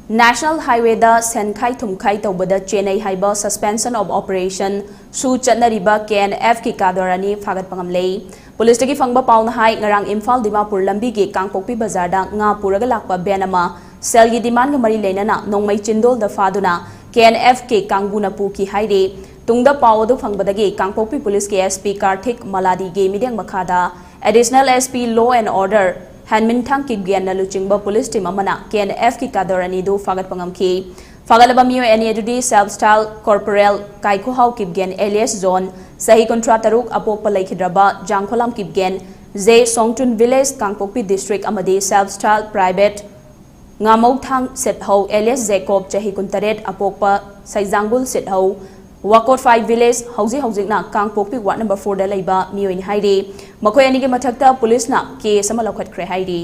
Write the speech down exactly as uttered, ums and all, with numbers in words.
National Highwayꯗ ꯁꯦꯟꯈꯥꯏ ꯊꯨꯝꯈꯥꯏ ꯇꯧꯕꯗ ꯆꯦꯟꯅꯩ ꯍꯥꯏꯕ Suspension of Operation ꯁꯨ ꯆꯠꯅꯔꯤꯕ K N Fꯀꯤ ꯀꯥꯗꯔ ꯑꯅꯤ ꯐꯥꯒꯠꯄ ꯉꯝꯂꯦ꯫ ꯄꯨꯂꯤꯁꯇꯒꯤ ꯐꯪꯕ ꯄꯥꯎꯅ ꯍꯥꯏ, ꯉꯔꯥꯡ ꯏꯝꯐꯥꯜ ꯗꯤꯃꯥꯄꯨꯔ ꯂꯝꯕꯤꯒꯤ ꯀꯥꯡꯄꯣꯛꯄꯤ ꯕꯖꯥꯔꯗ ꯉꯥ ꯄꯨꯔꯒ ꯂꯥꯛꯄ ꯚꯦꯟ ꯑꯃ ꯁꯦꯜꯒꯤ ꯗꯤꯃꯥꯟꯒ ꯃꯔꯤ ꯂꯩꯅꯅ ꯅꯣꯡꯃꯩ ꯆꯤꯟꯗꯣꯜꯗ ꯐꯥꯗꯨꯅ K N Fꯀꯤ ꯀꯥꯡꯕꯨꯅ ꯄꯨꯈꯤ ꯍꯥꯏꯔꯤ꯫ ꯇꯨꯡꯗ ꯄꯥꯎ ꯑꯗꯨ ꯐꯪꯕꯗꯒꯤ ꯀꯥꯡꯄꯣꯛꯄꯤ ꯄꯨꯂꯤꯁꯀꯤ S P ꯀꯥꯔꯊꯤꯛ ꯃꯂꯥꯗꯤꯒꯤ ꯃꯤꯠꯌꯦꯡ ꯃꯈꯥꯗ Additional S P Law and Order ꯍꯦꯟꯃꯤꯟꯊꯥꯡ ꯀꯤꯞꯒꯦꯟꯅ ꯂꯨꯆꯤꯡꯕ ꯄꯨꯂꯤꯁ ꯇꯤꯝ ꯑꯃꯅ K N Fꯀꯤ ꯀꯥꯗꯔ ꯑꯅꯤꯗꯨ ꯐꯥꯒꯠꯄ ꯉꯝꯈꯤ꯫ ꯐꯥꯒꯠꯂꯕ ꯃꯤꯑꯣꯏ ꯑꯅꯤ ꯑꯗꯨꯗꯤ Self Style Corporal Kaikhuhao Kipgen alias John, ꯆꯍꯤ ꯀꯨꯟꯊ꯭ꯔꯥ ꯇꯔꯨꯛ, ꯑꯄꯣꯛꯄ ꯂꯩꯈꯤꯗ꯭ꯔꯕ Jangkholam Kipgen J, Songtun Village, Kangpokpi District, ꯑꯃꯗꯤ Self Style Private Ngamouthang Sethou alias Jacob, ꯆꯍꯤ ꯀꯨꯟꯇꯔꯦꯠ, ꯑꯄꯣꯛꯄ ꯁꯩꯖꯥꯡꯒꯨꯜ ꯁꯦꯠꯍꯧ, ꯋꯥꯀꯣꯠꯐꯥꯏ Village, ꯍꯧꯖꯤꯛ ꯍꯧꯖꯤꯛꯅ ꯀꯥꯡꯄꯣꯛꯄꯤ Ward number fourꯗ ꯂꯩꯕ ꯃꯤꯑꯣꯏꯅꯤ ꯍꯥꯏꯔꯤ꯫ ꯃꯈꯣꯏ ꯑꯅꯤꯒꯤ ꯃꯊꯛꯇ ꯄꯨꯂꯤꯁꯅ ꯀꯦꯁ ꯑꯃ ꯂꯧꯈꯠꯈ꯭ꯔꯦ ꯍꯥꯏꯔꯤ꯫